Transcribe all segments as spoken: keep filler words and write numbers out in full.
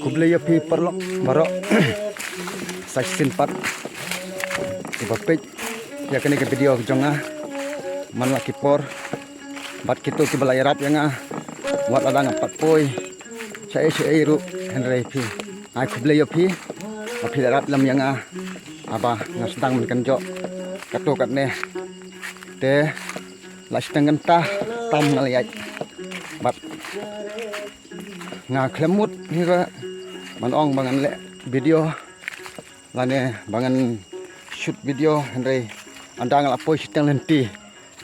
Khublei ïa phi paralok baroh. Sa shisien pat kiba peit ïa kane ka video ka jong nga man la ki por. Bad kito kiba la ïarap ïa nga wat la dang pat poi shaei shaei ruh, hynrei phi, ai khublei ïa phi ba phi la ïarap lem ïa nga. Haba nga sdang mynkan jong kato katne te la shiteng kynta tam nga la ïaid. Bad nga khlem mut hi ba man ong ba ngan leh video lane ba ngan shoot video, hynrei ynda nga la poi shiteng lynti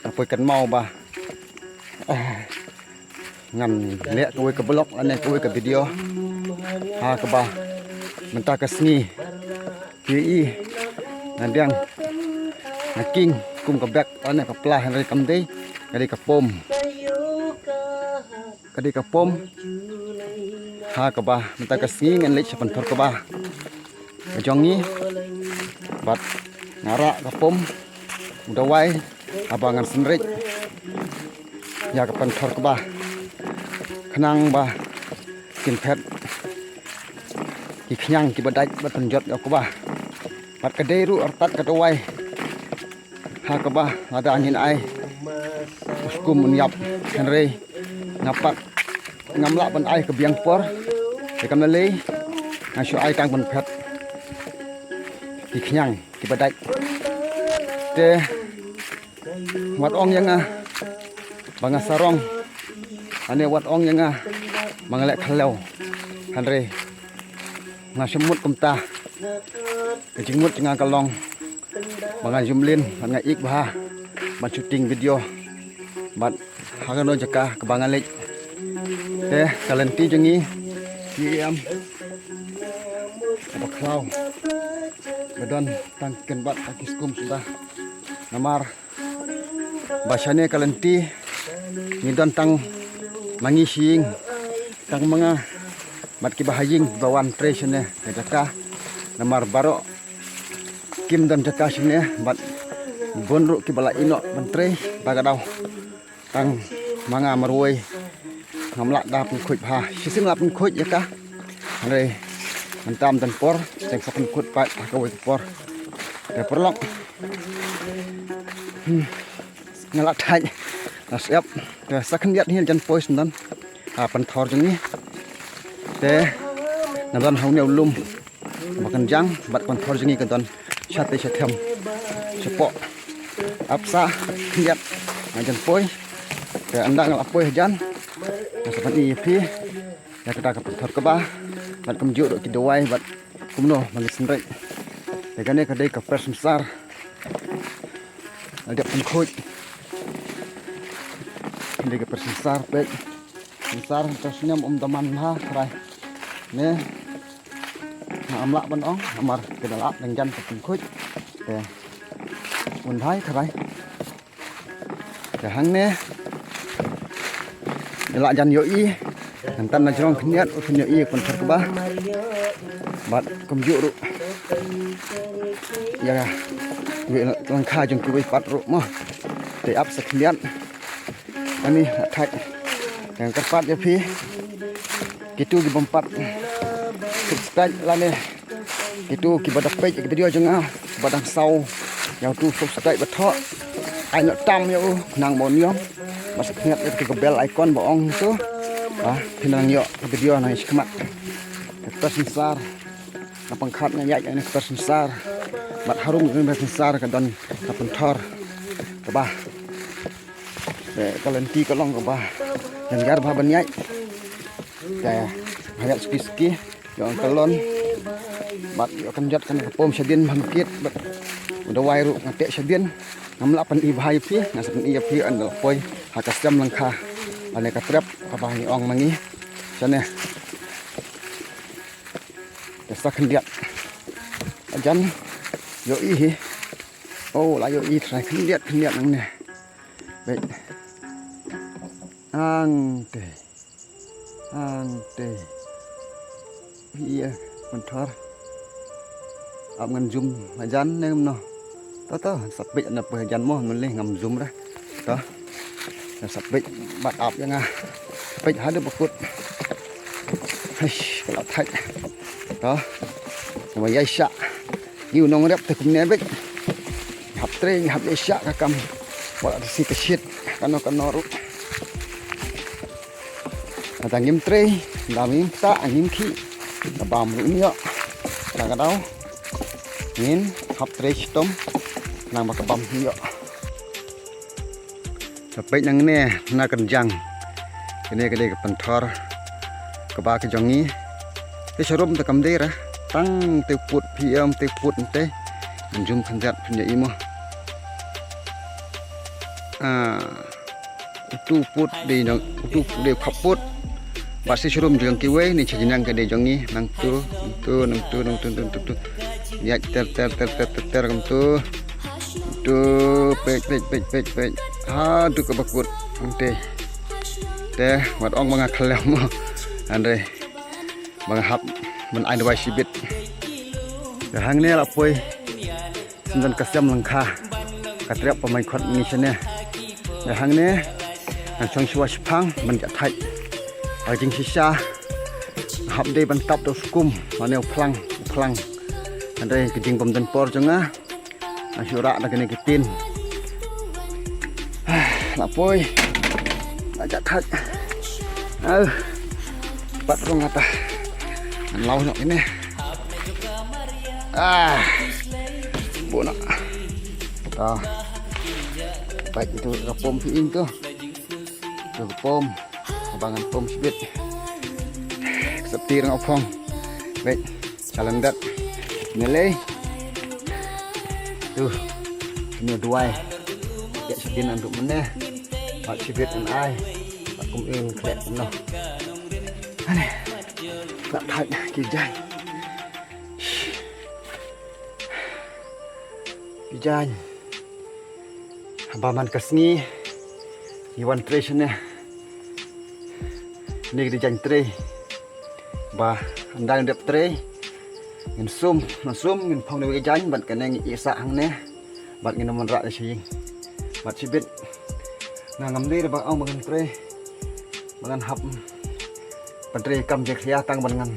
nga poi kynmaw ba ngan leh kawei ka vlog lane kawei ka video ha kaba mynta ka sngi. Ki i nga dang nga king kum ka bek lane ka pla, hynrei kam dei, ka dei ka pom. Ka dei ka pom ha kaba mynta ka sngi ngan leit sha pynthor kba ka jong ngi. Bad nga rah ka pom u dawai haba ngan synreit ïa ka pynthor kba khnang ba kin phet ki khñiang kiba dait bad pynjot ïa u kba. Bad ka dei ruh artat ka dawai ha kaba lada ngin ai u skum un ïap, hynrei nga pat ngam lah ban ai ka biang por. Te kam lei nga shu ai tang ban phet ki khñiang kiba dait. Te wat ong ïa nga ba nga sarong, ane wat ong ïa nga ba nga leh khlaw, hynrei nga shu mut kumta. Ka jingmut jong nga ka long ba nga jumlin bad nga ïeit bha ban shooting video bad ha kano jaka kaba nga leit. Te ka lynti jong ngi ki em kaba khlaw ba don tang kynbat ha ki skum suda. Namar ba shane ka lynti ngi don tang ma ngi shi ïing, tang ma nga bad kiba ha ïing ba wan trei shane ka jaka. Namar baroh kim don jaka shane bad bun ruh kiba la ïehnoh ban trei ba ka daw. Tang ma nga marwei ngam lah da pynkhuid bha. Shisien la pynkhuid ïa ka, hynrei mynta ym don por, teng sa pynkhuid pat ha kawei ka por. Te paralok, hmm, nga la thait, nga sep. Te sa khyndiat hi la jan poi shen don ha pynthor jong ngi. Te na don ha une u lum ba kynjang bad pynthor jong ngi ka don shatei shathem shapoh. Ap sa khyndiat nga jan poi. Te ynda nga la poi hajan nga sa pyni ïa phi ïa kata ka pynthor kba bad kumjuh ruh ki dawai bad kumno ba ngi synreit. Te kane ka dei ka pres synsar. Nga dep pynkhuid. Ka dei ka pres synsar peit. Synsar to snem um daman ha khrai. Ne. Nga am lah ban ong namar ka da lah dang jan ka pynkhuid. Te un dei khrai. Te hangne da lah jan ïohi. Ngan tan na jrong khyndiat u phin ïohi pynthor kba. Bad kumjuh ruh ïa kiwei lyngkha jong kiwei pat ruh mo. Te ap sa khyndiat. Ani thait. Nga kyrpad ïa phi kitu ki bym pat subscribe lane kitu kiba da peit ïa ki video jong nga, kiba dang saw ïa utu subscribe ba thoh, ai noh tam ïa u khnang ba un ïoh. Bad sa khyndiat ïa ka bell icon ba ong to ba phin nang ïoh ki video nang ïa shikmat. Ka pres synsar, nga pangkhat nga ïaid ïa ka pres synsar. Bad harum ka pres synsar ka don ka pynthor kba. Te ka lynti ka long kaba jynjar bha ban ïaid. Te ha ïaid suki suki ïoh ka lon bad ïoh kan jot kan ka pom shadien bha kit bad u dawai ruh nga teh shadien. Ngam lah pyni bha ïa phi, nga sa pyni ïa phi ynda la poi ha ka sem lyngkha lane ka trep kaba ngi ong ma ngi. Shane te sa khyndiat. Ajan ïohi hi. Oh, la ïohi trai khyndiat khyndiat nangne. Beit. Ang te. Ang te. Ïa, pynthor. Ap ngan zoom hajan ne ngam noh. To to, sa peit na poi hajan mo, mynlei ngam zoom dah. To. Sa peit bad ap ïa nga. Peit haduh ba kut. Eish, ka la thait. To. Ka ba ïaishah. Ïa u nongrep te kumne beit. Hap trei, hap ïaishah ka kam. Wat la da shi ka shit. Kano kano ruh. Lada ngim trei, lada ngim ktah, ngim khih. Ka bam ruh ym ïoh. Lada ka daw. Ngin hap trei shitom. Nang ba ka bam ym ïoh. Sa peit nangne na ka jang. Kane ka dei ka pynthor kaba ka jong ngi. Te sharum te kam dei ra. Tang te put phi em te put te. Ngan jum khyndiat phin ïa i mo. Ah, utu put dei nang utu dei khap put. Ba shi sharum jong kiwei ni cha jinang ka dei jong ngi nang tu nang tu nang tu nang tu nang tu nang tu. Ïa ter ter ter ter ter ter kam tu. Tu peit peit peit peit peit. Ha tu ka bakut. Ante. Te wat ong ba nga khlem mo. Andre. Ba nga hap ban ai dawai shibit. Te hangne la poi. Syndon ka sem lyngkha. Ka trep ba mai khot ni shane. Te hangne. Ngan shong shuwa shipang ban ja thait. Ba jingshisha. Hap dei ban tap da u skum. Mane u phlang u phlang. Hynrei ka jingbym don por jong nga. Nga shu rah da kane ka tin. La poi. La ja thait. Au. Pat rung ata. Ngan lau nok ini. Ah. Bu nak. Ta. Pait itu ka pom phi ing tu. Tu ka pom. Ka ba ngan pom shibit. Ka sopti rang phong. Beit. Chalan dat. Ngelei. Tu. Ini duai. Ya shibit antuk meneh. Mat shibit an ai. Kum in klek no. Ane. Nak thait ki jai. Ki jai. Haba man ka sngi ngi wan trei shane. Ni ka dei jaiñ trei. Ba ynda ngin dep trei ngin sum, ngin sum ngin phong da ka jaiñ bad kane ngi ïeh sah hangne. Bad ngin wan rah da sha ïing. Bad shibit nga ngam dei ba ong ba ngan trei. Ba ngan hap ban trei kam je khia tang ban ngan.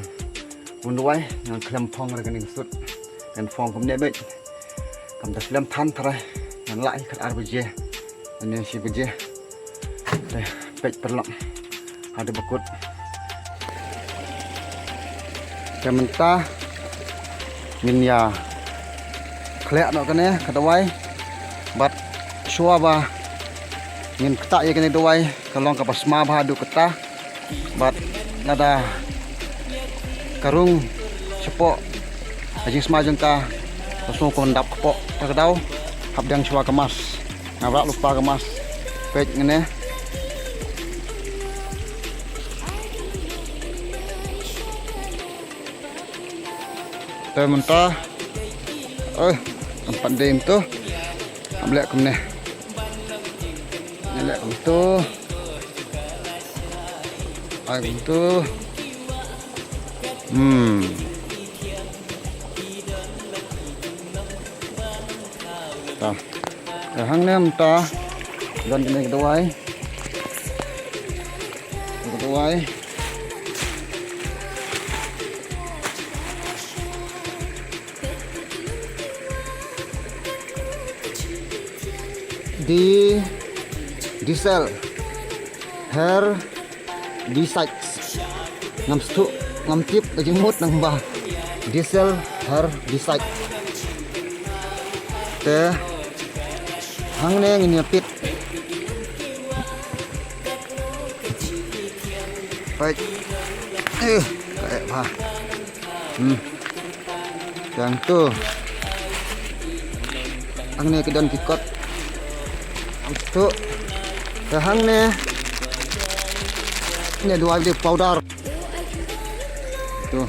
Bun duwai ngan khlem phong ra kane sut. Ngan phong kumne beit. Kam da slem than tharai ngan lah hi khat ar baje. Ngan ïa shi baje. Te peit paralok. Haduh bakut. Te mynta ngin ïa khleh noh kane ka dawai. Bad shuwa ba ngin ktah ïa kane dawai ka long kaba sma bha haduh katta. Bad lada ka rung shapoh ka jingsma jong ka, ka sngew ka dap kpoh, ka daw hap dang shuwa ka mask. Nga rah lypa ka mask. Peit ngane. Te mynta. Eh, empat dei mynta. Am leh kumne. Ni leh kumtu. Ai kumtu. Hmm. Ta. Te hangne mynta don kane ka dawai. Ka dawai. Di diesel. Her Besides, ngam sngewthuh, ngam tip ka jingmut nangba. Diesel herbicide. Te hangne ngin ïa pit. Peit. Eh, ka eh bha. Hmm. Tang tu. Hangne ki don ki kot. Tu. Te hangne. Ne dawai de powder. Tu.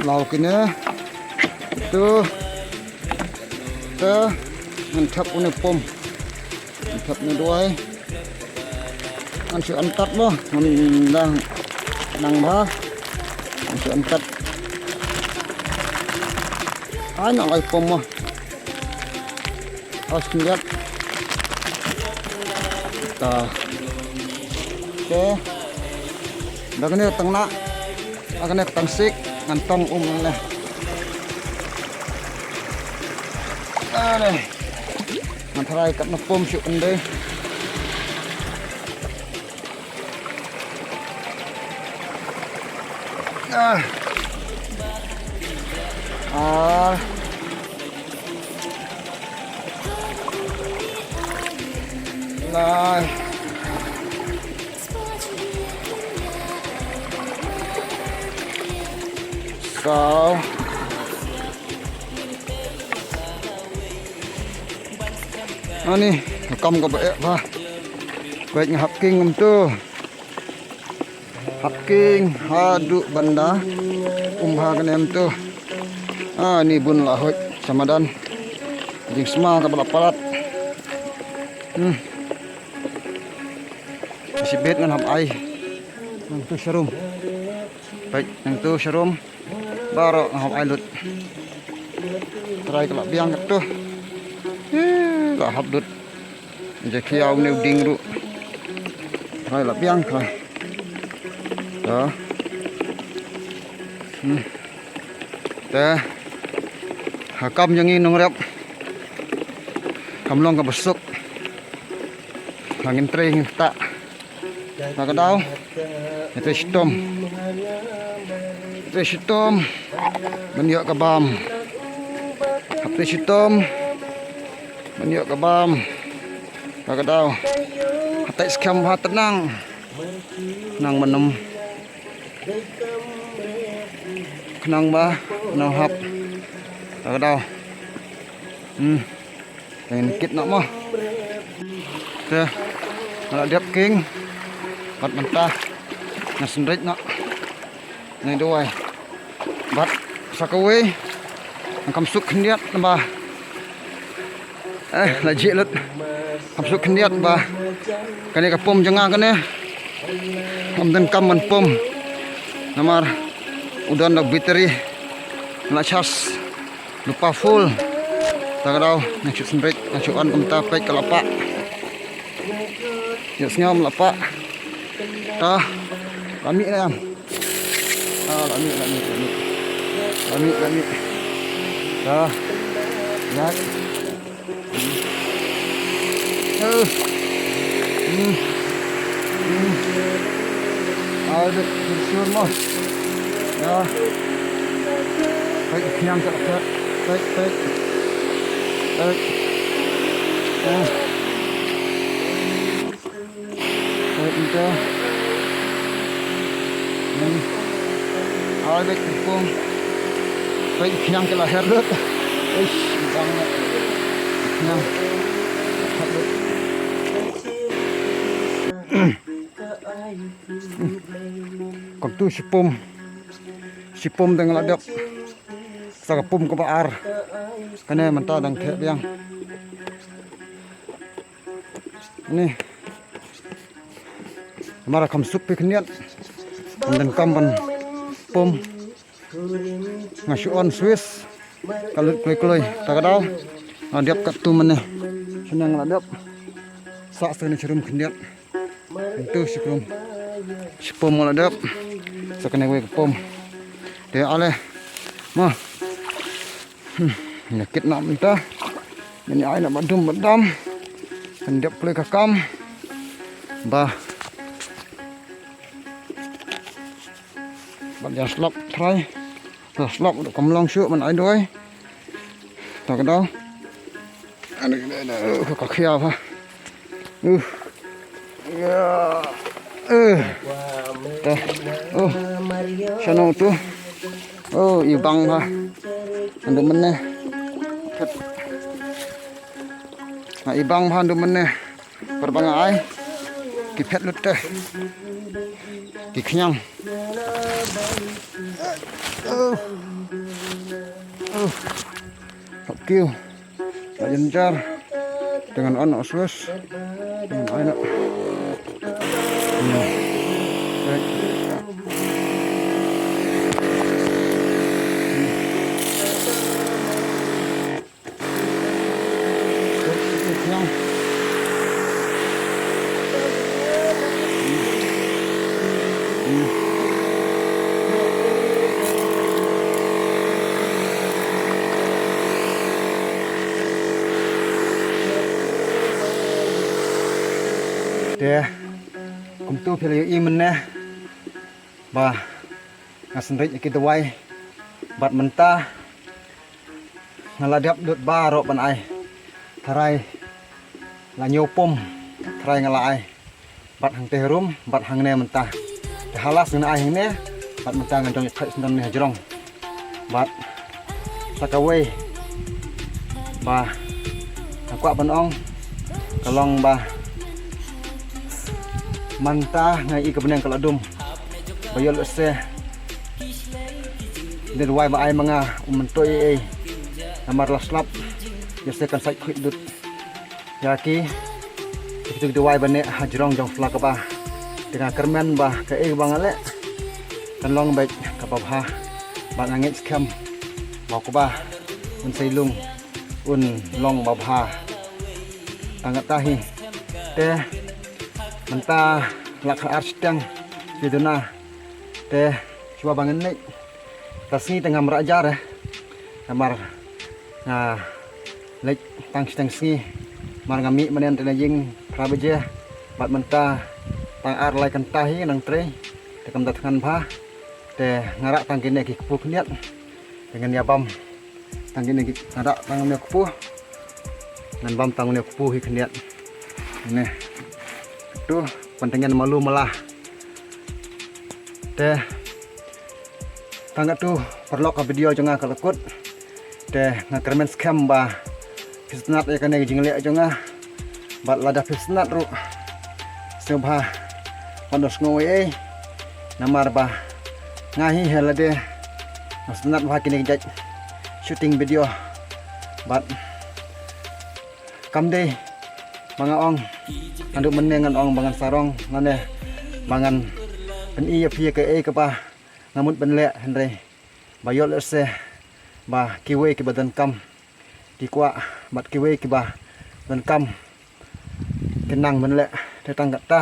Law kine. Tu. Te. Ngan thep une pom. Ngan thep ne dawai. Ngan shu antat mo, ngan dang nang bha. Ngan shu antat. Ai nang ai pom mo. Aus khyndiat. Ta. Te. Da kane ka tang na. Da kane ka tang sik. Ngan tang um ne. Ane. Ngan tharai kat na pom shu ende. Ah. Ah. Lai. Saw. Ani, kam ka ba eh ba. Baik ngahap king tu. Hap king haduh banda. Um ha ka nem tu. Ah, ni bun la hoit samadan. Jing sma ka bala palat. Hmm. Sibet ngan hap ai. Nang tu sharum. Baik, nang tu sharum. Baroh nga hap ai lut. Trai ka la biang kat tu. Eh, la hap lut. Ja khiaw ne u ding ruh. Trai la biang trai. Ta. Hmm. Ta. Ha kam jong ngi nongrep. Kam long ka ba suk. Ha ngin trei ngin ta. Na ka daw. Ite shitom. Ite shitom. Ban ïoh ka bam. Ite shitom. Ban ïoh ka bam. Na ka daw. Hatai skhem ha tenang. Nang menem. Khnang ba nang hap. Na ka daw. Hmm. Tang kit noh mo. Te. Nga la dep king. Bad mynta nga synreit noh. Nga duwai. Bad sa kawei. Nga kam suk khyndiat naba. Eh, la jik lut. Kam suk khyndiat ba. Kane ka pom jong nga kane. Ngam donkam ban pom. Namar u don da battery. Nga la charge. Lypa full. Ta ka daw, nga shu synreit, nga shu on kumta peit ka la pah. Ïohsngew la pah. Ta, la mih na em. Ta, la mih, la mih, la mih. La mih, la mih. Ta, ïa. Eh. Hmm. Hmm. Ai, dek, sure mo. Ya. Peit, khñiang ka la phet. Peit, peit. Peit. Ah. Peit, ito. Hmm. Ai, dek, kung. Peit, khñiang ka la her lut. Eish, bang. Khñiang. Her lut. Kumtu shipum. Shipum dang la dep. Sa ka pum kaba ar. Kane mynta dang theh biang. Ni. Mara kham suk phi khyndiat. Dang kam ban pum. Nga shu on switch. Ka lut kloi kloi. Ta ka daw. Nga dep katto mynne. Shane nga la dep. Sa sa kane sharum khyndiat. Ntu shipum. Shipum nga la dep. Sa kane wei ka pum. Te ale. Ma. Hmm. Ïa kit na mynta. Ngin ïa ai na ba dum ba dam. Kan dep kloi ka kam. Ba. Ban ïa slap trai. Ka slap da kam long shuh ban ai duwai. Ta ka daw. Ani ka ka khia ba. Uh. Ya. Eh. Ta. Oh. Shano tu. Oh, i bang ba. Andu mene. Ha, i bang ba andu mene. Par ba nga ai. Ki phet lut te. Ki khñiang. Oh. Oh. Hap kiew. Ka jynjar. Te ngan on os wes. Te ngan ai noh. Hmm. Right. Te kumtu phi la ïohi mynne ba nga synreit ïa ki dawai bad mynta nga la dep lut baroh ban ai. Tharai la ñiew pum, tharai nga la ai. Bad hangtei harum bad hangne mynta. Te ha last ngan ai hangne bad mynta ngan jong ïa thait syndon ne ha jrong. Bad sa kawei ba nga kwah ban ong ka long ba mynta nga i ka bneng ka la dum. Ba ïoh lehse ne dawai ba ai ma nga um myntoi ei ei. Namar la slap ïa se kan sait khuid dut ïa ki. Ki dawai ba ne ha jrong jong pla kaba te nga kyrmen ba kaei ba nga leh kan long beit kaba bha. Ba nga ngeit skhem ba kaba un sei lung un long ba bha. Tang kata hi te mynta la kha ar shiteng ki duna te shuwa ba ngan leit. Ta sngi te ngam rah jar eh. Namar nga leit tang shiteng sngi. Mar nga mih mynne te na ïing phra baje bad mynta tang ar lai kynta hi nang trei. Te kam da thngan bha te nga rah tang kine ki kpu khyndiat. Te ngan ïa bam tang kine ki, nga rah tang kine kpu. Ngan bam tang kine kpu hi khyndiat. Ne tu panteng ngan malu mala. Te tang katu paralok ka video jong nga ka la kut. Te nga kyrmen skhem ba phi sngewtynnat ïa kane ka jingleh jong nga. Bad lada phi sngewtynnat ruh sngewbha ban ong sngewbha ei. Namar ba nga hi ha lade nga sngewtynnat bha kine ki jait shooting video. Bad kam dei ba nga ong haduh mynne ngan ong ba ngan sarong lane ba ngan pyni ïa phi kaei kaba nga mut ban leh hynrei ba ïoh lehse ba kiwei kiba donkam ki kwah bad kiwei kiba donkam ki nang ban leh. Te tang kata